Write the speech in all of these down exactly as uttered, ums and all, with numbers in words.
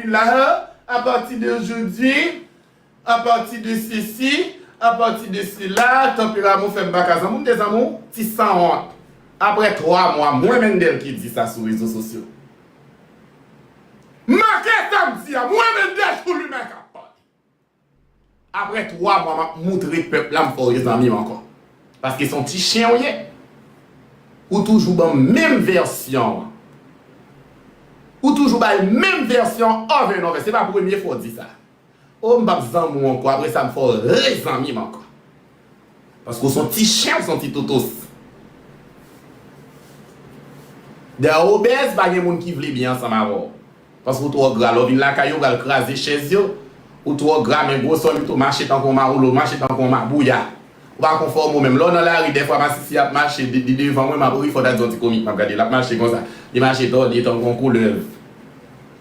Là, à partir d'aujourd'hui, à partir de ceci, à partir de cela, tanperaman w fè m pa ka zanmi w, m te zanmi w, ti sanwont. Apre twa mwa, mwen Mendel ki di sa sou rezo sosyo. Make sa m di a, mwen Mendel sou limen k ap pale. Apre twa mwa, m ap moutre pèp la m fè w re zanmi m ankò. Paske se yon ti chen w ye. Ou toujou ban m menm vèsyon an. Ou toujou bay menm vèsyon an over and over. Se pa premye fwa w di sa. O, m p ap zanmi w ankò. Apre sa, m fè w re zanmi m ankò. Paske w se yon ti chen, w se yon ti toutous. Dayè, obèz, pa gen moun ki vle byen ansanm avè w. Paske w twò gra. Lè w vin lakay yo, w pral kraze chèz yo. Ou twò gra, men gwosè w pito mache tankou yon mawoulo, mache tankou yon mabouya. Ou pa konfòme w menm. Lè w nan lari, dèfwa masisi ap mache, li, li devan mwen, m ap ri, fò w ta di yon ti komik m ap gade. L ap mache konsa. Li mache tòde tankou yon koulèv.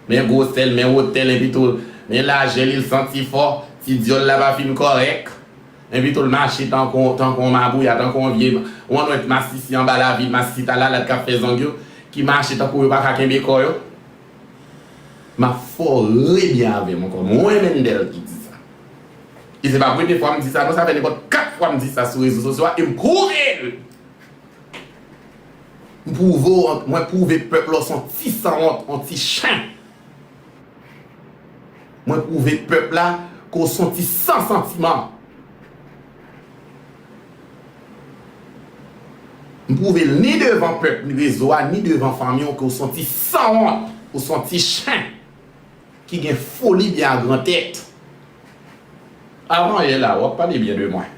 Men gwosè l, men wotè l, enpi tou, men lajè li, l santi fò. Ti dyòl la pa fin kòrèk. Enpi tou, l mache tankou, tankou yon mabouya, tankou yon vye, yon lòt masisi anba lavil, masisi talalad k ap fè zong yo, ki mache tankou yo pa ka kenbe kò yo. M ap fè w re byen avè m ankò. Mwen Mendel ki di sa. E se pa premye fwa m di sa, non, sa fè nenpòt kat fwa m di sa sou rezo sosyo a, e m pwouve l. M pwouve w, mwen pwouve pèp la w se yon ti sanwont, yon ti chen. Mwen pwouve pèp la ke w se yon ti san santiman. M pwouve l ni devan pèp rezo a, ni devan fanmi w ke w se yon ti sanwont, ou se yon ti chen ki gen foli byen a gran tèt. Avan yè la, w ap pale byen de mwen.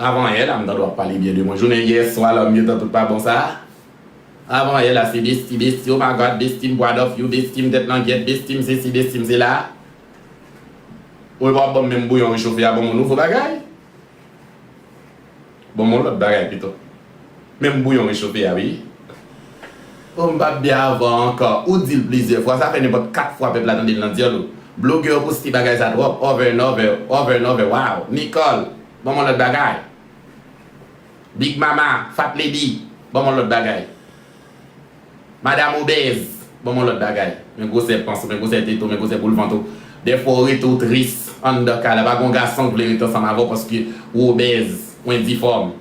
Avan yè la, m tande w ap pale byen de mwen. Jounen yè swa la, m gentan tout pa bon sa a. Avan yè la, se besti, besti, oh my God, besti m, proud of you, besti m, tèt langyèt, besti m, sesi, besti m, sela. Ou pa ban m menm bouyon rechofe a, ban m yon nouvo bagay. Ban m yon lòt bagay pito. Menm bouyon rechofe a, wi. O, m p ap byen avè w ankò. Ou di l plizyè fwa, sa fè nenpòt kat fwa pèp la tande l nan dyòl ou. Blogè yo poste bagay sa twòp, over and over, over and over, wow. Nicole, ban m yon lòt bagay. Big Mama, Fat Lady, ban m yon lòt bagay. Madam Obèz, ban m yon lòt bagay. Men gwosè pans ou, men gwosè tete w, men gwosè boul vant ou. Dèfwa w rete w tris anndan kay la. Pa gen yon gason k vle rete ansanm avè w paske w obèz, w endifòm.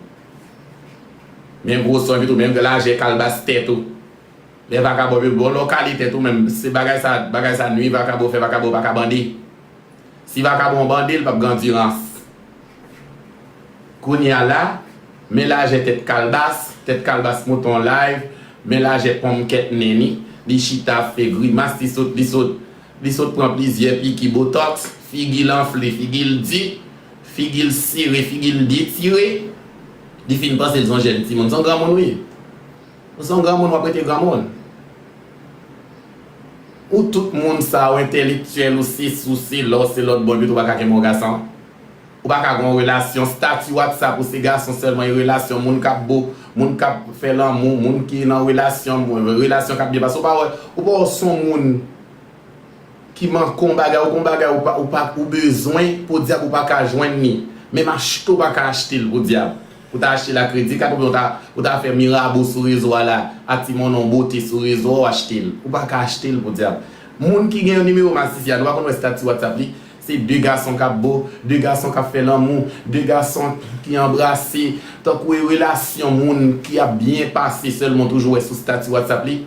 Men gwosè w, epi tou, men lajè kalbas tèt ou. Lè vakabon, epi bon, lè w kale tèt ou menm, se bagay sa, bagay sa nwi vakabon, fè vakabon pa ka bande. Si vakabon bande, l p ap gen andirans. Kounye a la, men lajè tèt kalbas, tèt kalbas monte yon live, men lajè ponmkèt nen ni, li chita ap fè grimas, li sot, li sot, li sot pran plizyè piki botox, figi l anfle, figi l di, figi l sere, figi l detire, li fin panse l se yon jèn timoun, se yon granmoun wi. Ou se yon granmoun, w ap rete granmoun. Ou tout moun sa, ou entèlektyèl, ou sesi, ou sela, ou se lòt bò, epi tou w pa ka kenbe yon gason. Ou pa ka gen yon relasyon, stati WhatsApp ou se gason sèlman, e relasyon moun k ap bo, moun k ap fè lanmou, moun ki nan relasyon, relasyon k ap byen pase. Ou pa wè, ou pa wè se yon moun ki manke yon bagay, ou gen yon bagay ou pa, ou pa, ou bezwen, podyab ou pa ka jwenn li. Menm achte ou pa ka achte l, podyab. Ou ta achte l a kredi kat oubyen ou ta, ou ta fè mirabo sou rezo a la, a ti monnen w bote sou rezo a, w achte l. Ou pa ka achte l, podyab. Moun ki gen yon nimewo masisi a, nou pa konn wè stati WhatsApp li, se de gason k ap bo, de gason k ap fè lanmou, de gason ki anbrase, tankou e relasyon moun ki ap byen pase sèlman w toujou wè sou stati WhatsApp li.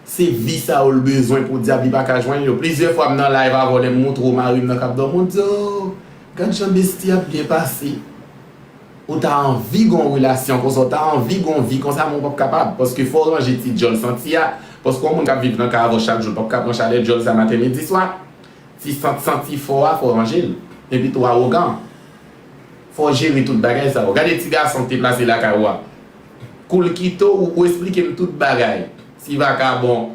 Se vi sa yo l bezwen, podyab li pa ka jwenn yo. Plizyè fwa m nan live avè w, lè m montre w mari m nan k ap dòmi, w di, o, gad jan besti ap byen pase. Ou ta anvi gen yon relasyon konsa, ou ta anvi gen yon vi konsa, men w p ap kapab. Paske fò w ranje ti djòl santi a. Paske yon moun k ap viv nan kay avè w chak jou, l p ap ka pran chalè djòl sa maten, midi, swa. Ti sant santi fò a, fò w ranje l. Epi tou awogan. Fò w jere tout bagay sa yo. Gade ti gason k te plase lakay ou a. Kou l kite w, ou, ou esplike m tout bagay. Si vakabon,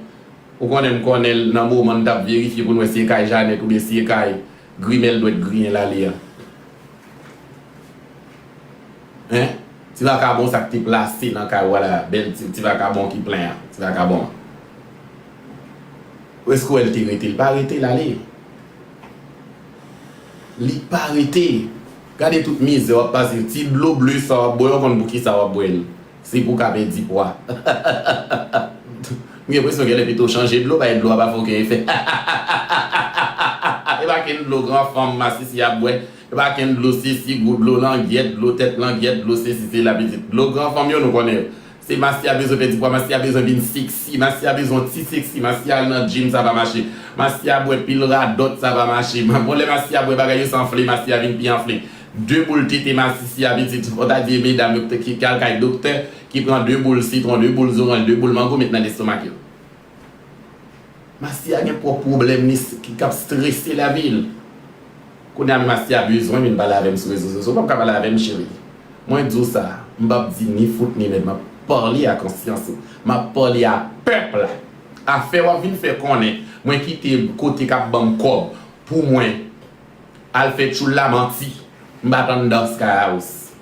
ou konnen m konnen l nan moman n t ap verifye pou n wè si e kay Janèt oubyen si e kay grimèl dwèt griyen l ale a. Hein? Ti vakabon sa k te plase nan kay ou a la, bèl ti, ti vakabon ki plen an, ti vakabon an. Èske w wè l te rete? Li pa rete, l ale. Li pa rete. Gade tout mizè w ap pase. Ti dlo ble sa w ap bwè, w konn poukisa w ap bwè l. Se pou w ka pèdi pwa. M gen enpresyon genlè pito chanje dlo, bay dlo a pa fè okenn efè. E pa kenn dlo gran fanm masisi ap bwè. E pa kenn dlo sesi, gwo dlo langyèt, dlo tèt langyèt, dlo sesi, sela pitit. Dlo gran fanm yo, nou konnen yo. Se masi a bezwen pèdi pwa, masi a bezwen vin seksi, masi a bezwen ti seksi, masi a al nan gym, sa pa mache. Masi a bwè pil radòt, sa pa mache. Bon, lè masi a bwè bagay yo, sa anfle, masi a vin pi anfle. De boul tete masisi a pitit, fò ta di e medam yo ki, ki al kay doktè, ki pran de boul sitwon, de boul zoranj, de boul mango, met nan lestomak yo. Masi a gen pwòp pwoblèm li ki, k ap strese lavi l. Kounye a, masi a bezwen vin pale avè m sou rezo sosyo. Ou p ap ka pale avè m, cheri. Mwen di w sa, m p ap di ni fout ni mèd. M ap pale a konsyans ou. M ap pale a pèp la. Afè w ap vin fè konnen mwen kite kote k ap ban m kòb pou mwen al fè tchoul la, manti. M pa t anndan Sky House.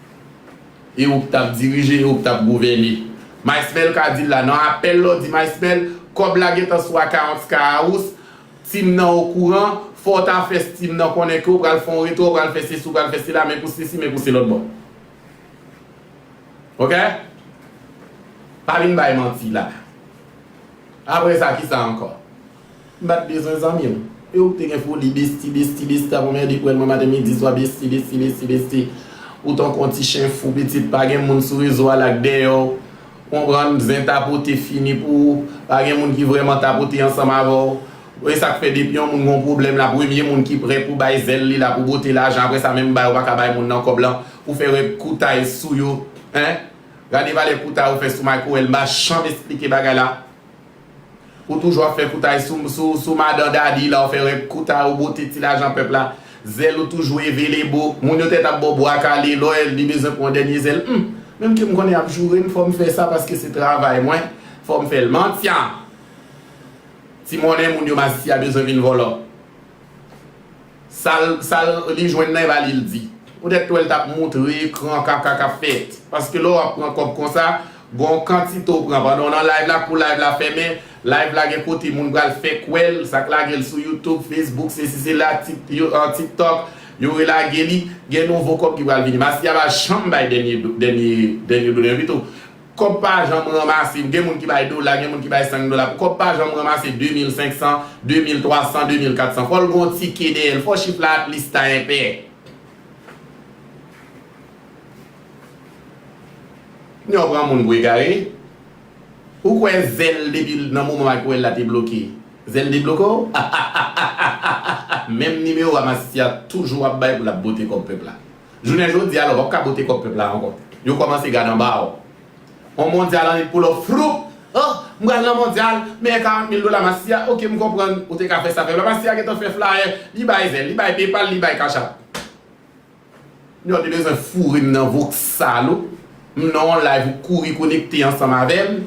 E ou k t ap dirije, e ou k t ap gouvène. Maysmèl ka di l la, nan apèl la, w di Maysmèl, kòb la gentan sou akawont Sky House, team nan okouran, fò w ta fè team nan konnen ke w pral fè yon retwo, w pral fè sesi, w pral fè sela, men pou sesi, men pou se lòt bò. Oke? Pa vin bay manti la. Apre sa, kisa ankò? M pa t bezwen zanmi w. E ou k te gen foli besti, besti, besti, t ap anmède pou wè l mwen maten, midi, swa, besti, besti, besti, besti. Ou tankou yon ti chen fou, pitit, pa gen moun sou rezo a la k dèyè w. Konprann, zen tapote fini pou ou. Pa gen moun ki vrèman tapote ansanm avè w. E sa k fè depi yon moun gen yon pwoblèm la, premye moun ki prè pou bay zèl li la pou bote lajan, apre sa menm bay ou pa ka bay moun nan kòb lan, ou fè rèd koutay sou yo, en? Gade valè koutay ou fè sou Mike Owell, m pa janm esplike bagay la. Ou toujou ap fè koutay sou, sou, sou madan Daddy la, ou fè rèd koutay, ou bote ti lajan pèp la. Zèl ou toujou evelebo. Moun yo tèt ap ba w bwa kale, lè li bezwen pran dènye zèl. Hum, menm ke m konnen y ap joure m, fò m fè sa paske se travay mwen. Fò m fè l. Mantyan! Ti monnen moun yo masisi a bezwen vin vòlò. Sa l, sa l, li jwenn nan, e pa li l di. Poutèt tou, l t ap moutre ekran kaka k ap fèt. Paske lè w ap pran kòb konsa, gon kantite w pran pandan w nan live la, kou live la fèmen, live la gen kote moun pral fè kwè l, sa k lage l sou YouTube, Facebook, sesi, sela, Tik-, yo, an TikTok, yo relage li, gen nouvo kòb ki pral vini. Masi a pa janm bay dènye do-, dènye, dènye do, dènye pito. Kòb pa janm ranmase. Gen moun ki bay dola, gen moun ki bay senk dola. Kòb pa janm ranmase de mil senk san, de mil twa san, de mil kat san. Fò l gon tike dèyè l. Fò chif la at least ta enpè. Yo pran moun pou egare. Ou kwè zèl depi nan moman Mike Owell la te bloke? Zèl debloke w? Menm nimewo a masisi a toujou ap bay pou l ap bote kòb pèp la. Jounen jodi a la, w p ap ka bote kòb pèp la ankò. Yo kòmanse gad anba w. On mondyal an pou lò floup. Oh, m pral nan mondyal, men karant mil dola masisi a. Oke, m konprann, ou te ka fè sa, fè. Masisi a gentan fè flayè, li bay zèl, li bay PayPal, li bay Cash App. Yo te bezwen foure m nan voksal ou. M nan yon live, ou kouri konekte ansanm avè m.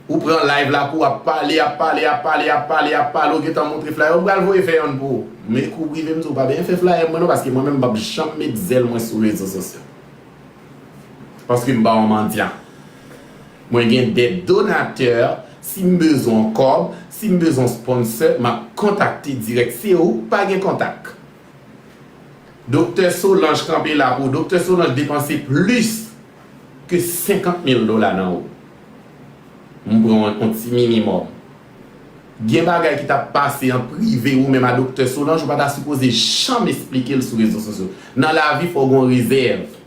Ou pran live la pou w ap pale, ap pale, ap pale, ap pale, ap pale, ou gentan montre flyer, ou pral voye fè yonn pou ou. Men kou prive m di w pa byen fè flyer mwen non, paske mwen menm m p ap janm met zèl mwen sou rezo sosyo. Paske m pa yon mandyan. Mwen gen dè donatè, si m bezwen yon kòb, si m bezwen yon sponsor, m ap kontakte dirèk. Se ou k pa gen kontak. Doktè Solange kanpe la pou Doktè Solange depanse plis ke senkant mil dola nan ou. M pran yon, yon ti minimòm. Gen bagay ki t ap pase an prive ou menm a Doktè Solange, ou pa ta sipoze janm esplike l sou rezo sosyo. Nan lavi, fò w gen yon rezèv.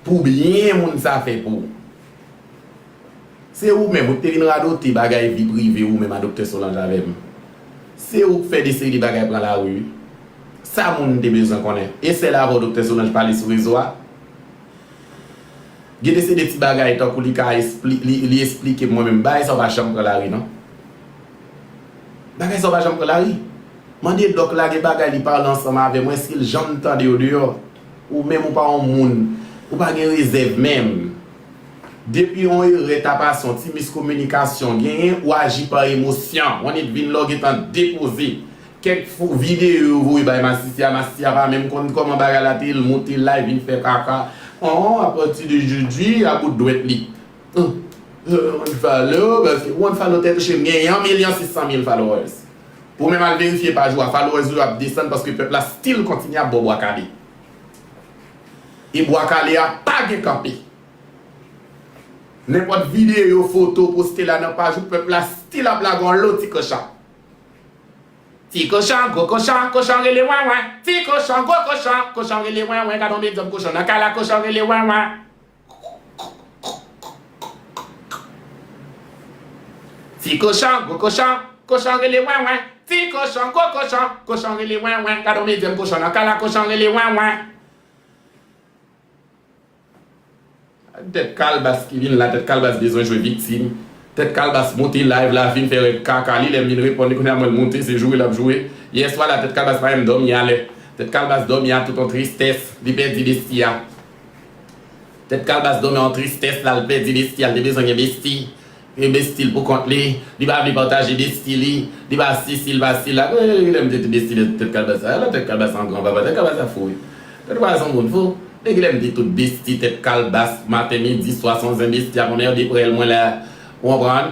Pou byen moun sa fè pou ou. Se ou menm, ou te vin radote bagay vi prive ou menm a Doktè Solange avè m. Se ou k fè de seri de bagay pran lari wi. Sa moun te bezwen konnen. E sèl avè w Doktè Solange pale sou rezo a? Gen de se de ti bagay tankou li ka espli-, li, li esplike m mwen menm. Bagay sa w pa janm pran lari non. Bagay sa w pa janm pran lari. Mande Dòk la gen bagay li pale ansanm avè mwen, èske l janm tande yo deyò? Ou menm ou pa yon moun, ou pa gen rezèv menm. Depi yon erè ta pase, yon ti miskominikasyon genyen, ou aji pa emosyon. Ou annik vin la w gentan depoze. Kèk fo videyo yo voye bay masisi a, masisi a pa menm konn kòman bagay la te ye, l moute live vin fè kaka. Oh, apati de jodi, a bout dwèt li. Hum, euh, unfollow, paske ou unfollow tèt ou, cheri, m gen yon milyon sis san mil followers. Pou menm al verifye paj ou a, followers ou yo ap desann paske pèp la still kontinye ap ba w bwa kale. E bwa kale a pa gen kanpe. Nenpòt videyo, foto poste la nan paj ou, pèp la still ap lage yon lo ti kochon. Ti kochon, gwo kochon, kochon rele wenwen. Ti kochon, gwo kochon, kochon rele wenwen. Gad yon medyòm kochon nan kay la, kochon rele wenwen. Ti kochon, gwo kochon, kochon rele wenwen. Ti kochon, gwo kochon, kochon rele wenwen. Gad yon medyòm kochon nan kay la, kochon rele wenwen. Tèt Kalbas ki vin la, Tèt Kalbas bezwen jwe viktim. Tèt Kalbas moute live la, vin fè règ kaka li, lè m vin reponn li, kounye a mwen l moute, se joure l ap joure. Yèswa la, Tèt Kalbas pa menm dòmi alè. Tèt Kalbas dòmi a tout yon tristès, li pèdi besti a. Tèt Kalbas dòmi a yon tristès la, l pèdi besti a, l te bezwen gen besti. Gen besti l pou kont li, li pa vle pataje besti li, li pa sesi, li pa sela. Gade kilè m te di besti Tèt Kalbas sa, ala Tèt Kalbas an gran papa, Tèt Kalbas sa fou wi. Tèt Kalbas se yon moun fou. Gade kilè m di tout besti Tèt Kalbas, maten, midi, swa, se yon zen besti ap anmède prè l mwen la, ou konprann?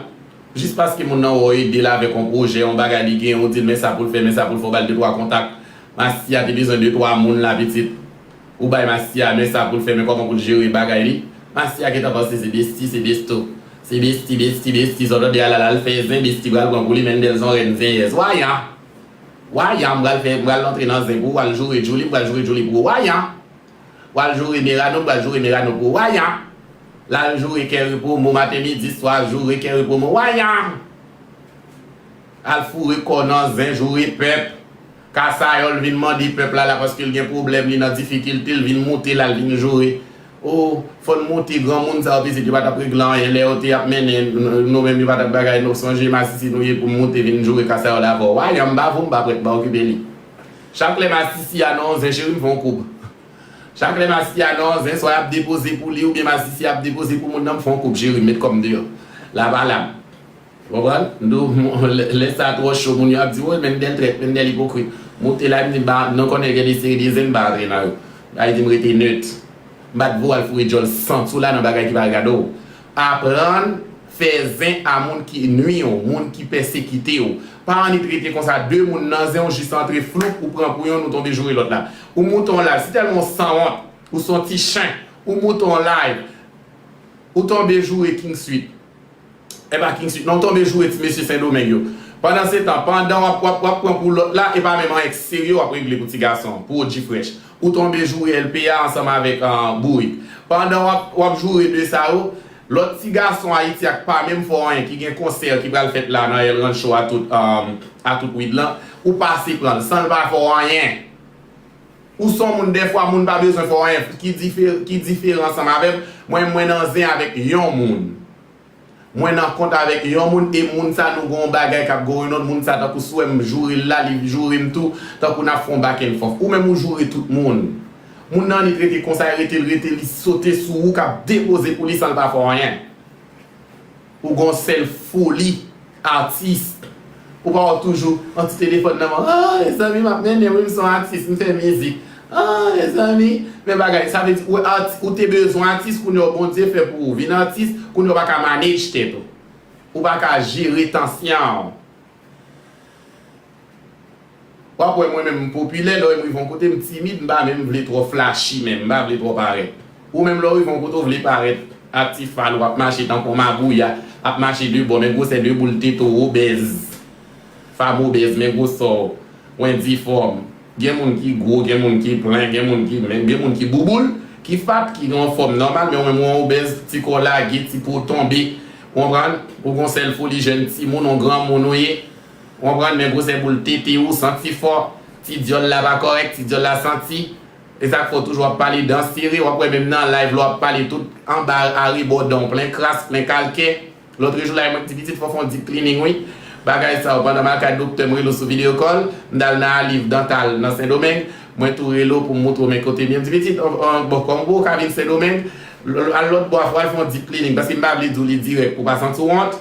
Jis paske moun nan wè w ede l avèk yon pwojè, yon bagay li genyen, ou di l men sa pou l fè, men sa pou l fè, ou ba l de twa kontak. Masi a te bezwen de twa moun la pitit. Ou bay Masi a men sa pou l fè, men kòman pou l jere bagay li. Masi a gentan panse se besti, se besto. Se besti, besti, besti. Sa w tande a la, l al fè zen, besti pral pran pou li, men l bèl se yon rèn zenyèz. Wayan! Wayan, m pral fè, m pral antre nan zen pou ou, w al joure Djouly, m pral joure Djouly pou ou. Wayan! W al joure Merano, m pral joure Merano pou ou. Wayan! L al joure Kè Repo Mo maten, midi, swa, joure Kè Repo Mo. Wayan! Al foure kò w nan zen, joure pèp. Kasayòl vin mande pèp la la paske l gen pwoblèm, li nan difikilte, l vin moute la, l vin joure. O, fò n moute granmoun sa yo pitit, yo pa t ap regle anyen. Lè yo te ap mennen n-, nou menm, yo pa t ap bagay, nou sonje masisi nou ye pou m moute vin joure Kasayòl avè w. Wayan, m pa vou, m pa prèt, m pa okipe li. Chak lè masisi a nan yon zen, cheri, m fè yon koub. Chak lè masisi a nan yon zen, swa y ap depoze pou li oubyen masisi ap depoze pou moun nan, m fè yon koub, cheri, m met kò m deyò. La pa la. Ou konprann? M di w, lè, lè sa twò cho, moun yo ap di, woy, men dèl trèt, men dèl ipokrit. Moute la, m di, m pa, nou konnen gen de seri de zen m pa antre nan yo. Sa vle di m rete nèt. M pa t voye al foure djòl sant sou la nan bagay ki pa regade w. Aprann fè zen a moun ki nwi w, moun ki pèsekite w. Pa annik rete konsa, de moun nan zen w jis antre floup, ou pran pou yonn, ou tonbe joure lòt la. Ou moute yon live, si tèlman w sanwont, ou se yon ti chen, ou moute yon live, ou tonbe joure King Sweet. E pa King Sweet non, tonbe joure ti mesye Sendomeng yo. Pandan se tan, pandan w ap, w ap, w ap pran pou lòt la, e pa menm anyen k serye w ap regle pou ti gason, pou O G Fresh. Ou tonbe joure L P A ansanm avèk, ah, Bourik. Pandan w ap, w ap joure de sa yo, lòt ti gason Ayiti a k pa menm fè w anyen, ki gen konsè ki pral fèt la nan El Rancho a tout, ah, a tout wid lan, ou pase pran l san l pa fè w anyen. Ou se yon moun, dèfwa, moun pa bezwen fè w anyen. Ki dife-, ki diferan ansanm avè m? Mwen, mwen nan zen avèk yon moun. Mwen nan kont avèk yon moun, e moun sa nou gen yon bagay k ap going on, moun sa tankou si w wè m joure l la, li joure m tou, tankou n ap fè yon back and forth. Ou menm ou joure tout moun. Moun nan li t rete konsa, e rete l rete, li sote sou ou, k ap depoze pou li san l pa fè w anyen. Ou gon sèl foli atis. Ou pa wè toujou yon ti telefòn nan men w. Ah, mezanmi, m ap mennen wi, m se yon atis, m fè mizik. Ah, mezanmi, men bagay, sa vle di, ou, ati-, ou te bezwen atis, kounye a Bondye fè pou ou vin atis, kounye a ou pa ka manage tèt ou. Ou pa ka jere tansyon w. W ap wè mwen menm m popilè, lè w wè m rive yon kote, m timid, m pa menm vle twò flashy menm, m pa vle twò parèt. Ou menm lè w rive yon kote, w vle parèt, a ti fal, w ap mache tankou yon mabouya, ap mache de bò, men gwosè de boul tete w, obèz. Fam obèz, men gwosè w, w endifòm. Gen moun ki gwo, gen moun ki plen, gen moun ki, men gen moun ki bouboul, ki fat, ki gen yon fòm nòmal, men ou menm ou yon obèz, ti kò lage, ti po tonbe. Ou konprann? Ou gon sèl foli jèn timoun, yon granmoun ou ye. Ou konprann? Men gwosè boul tete ou, santi fò. Ti dyòl la pa kòrèk, ti dyòl la santi. E sa k fè w toujou ap pale dan sere, w ap wè menm nan live la w ap pale tout anba arebò dan w, plen kras, plen kalkè. Lòtrejou la, mwen di pitit fò fè yon deep cleaning wi. Bagay sa yo, pandan m al kay doktè m rele w sou video call, m t al nan Aliv Dantal nan Sendomeng, mwen tou rele w pou m montre w men kote m ye. M di pitit, an, an, bon, kòm ou ka vin Sendomeng, l-, al lòt bò a, fò w al fè yon deep cleaning, paske m pa vle di w li dirèk pou w pa santi w wont.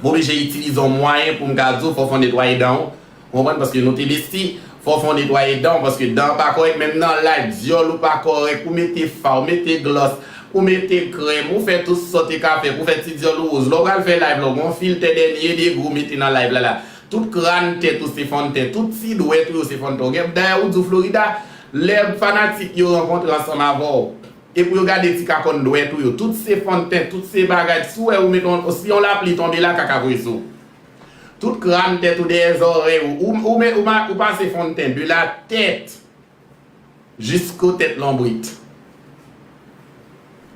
M oblije itilize yon mwayen pou m ka di w fò w fè yon netwaye dan w. Ou konprann? Paske nou te besti, fò w fè yon netwaye dan w, paske dan an pa kòrèk, menm nan live, dyòl ou pa kòrèk, ou mete fard, ou mete gloss, ou mete krèm, ou fè tout sa w te ka fè pou fè ti dyòl ou woz. Lè w pral fè live la, w gen yon filtè dènye degre w mete nan live la la. Tout kràn tèt ou se fònten, tout ti dwèt ou yo se fònten. Ou gen, dayè ou di w Florida, lè fanatik yo rankontre ansanm avè w, E pou yo gade ti kakòn dwèt ou yo, tout se fonn ten, tout se bagay. Si w wè ou met yon, si yon lapli tonbe la, kaka voye sou. Tout kràn tèt ou, dèyè zòrèy ou, ou, ou, met- ou, ma- ou pase fonn ten de la tèt jisko tèt lonbrit.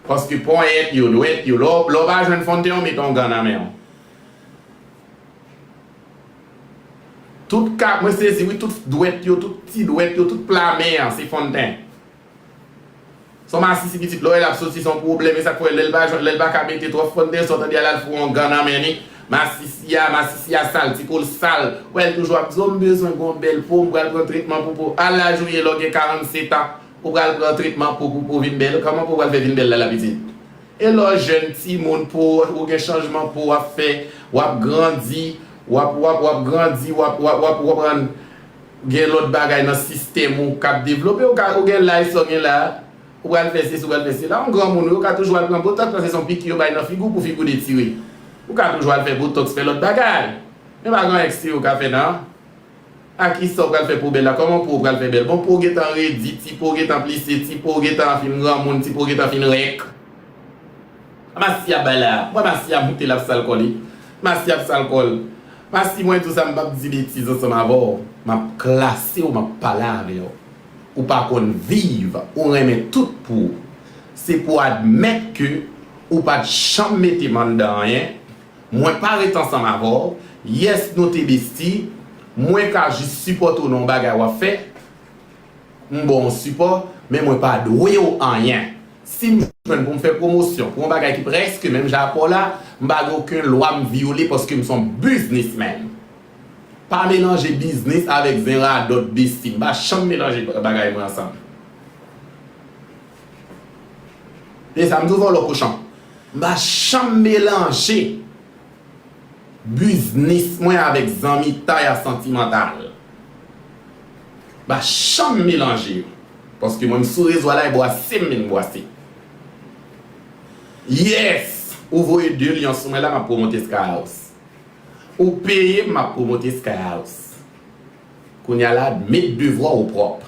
Paske ponyèt yo, dwèt yo, lè w- lè w pa jwenn fonn ten, yo met yon gan nan men w. Tout ka, mwen sezi wi, tout dwèt yo, tout ti dwèt yo, tout pla men an, se fonn ten. Se yon masisi pitit, lè w wè l ap soti, se yon pwoblèm, e sa k fè lè l pa jwenn, lè l pa ka mete twòp fonn ten, sa w tande al al fè yon gan nan men li. Masisi a, masisi a sal, ti po l sal. Ou wè l toujou ap di, o, m bezwen gon bèl po, m pral pran tretman pou po. Al laj ou ye, lè w gen karannsetan, ou pral pran tretman po pou po vin bèl. Kòman po pral fè vin bèl la, la pitit? E lè w jèn timoun, po, ou gen chanjman po w ap fè, w ap grandi, w ap, w ap, w ap grandi, w ap, w ap, w ap, w ap rann gen lòt bagay nan sistèm ou k ap devlope, ou ka, ou gen laj sa w gen la, ou pral fè sesi, ou pral fè sela, yon granmoun wi, ou ka toujou al pran botox, paske se yon piki yo bay nan figi w pou figi w detire. Ou ka toujou al fè botox, fè lòt bagay. Men pa gen anyen ki serye ou ka fè nan. A kisa ou pral fè po bèl la? Kòman po ou pral fè bèl? Bon, po gentan redi, ti po gentan plise, ti po gentan fin granmoun, ti po gentan fin rèk. Masi ap bay la. Mwen masi ap moute l ap sal kò li. Masi ap sal kò l. Masi, mwen di w sa, m p ap di betiz ansanm avè w. M ap klase w, m ap pale avè w. Ou pa konn viv, ou renmen tout pou ou. Se pou admèt ke ou pa t janm mete m anndan anyen. Mwen pa ret ansanm avè w. Yes, nou te besti. Mwen ka jis sipòte w nan yon bagay w ap fè. M ba w yon sipò, men mwen pa dwe w anyen. Si m jwenn pou m fè pwomosyon pou yon bagay ki prèske menm jan ak pa w la, m pa gen okenn lwa m vyole paske m se yon biznismenn. Pa melanje biznis avèk zen radòt besti. M pa janm melanje bagay mwen ansanm. E sa m di w, vòlò kochon. M pa janm melanje biznis mwen avèk zanmitay a santimantal. M pa janm melanje yo. Paske mwen m sou rezo a la, e bwase m vin bwase. Yes! Ou voye de lyon sou mwen la, m ap pwomote Sky House. Ou peye m, m ap pwomote Sky House. Kounye a la, met devwa ou pwòp.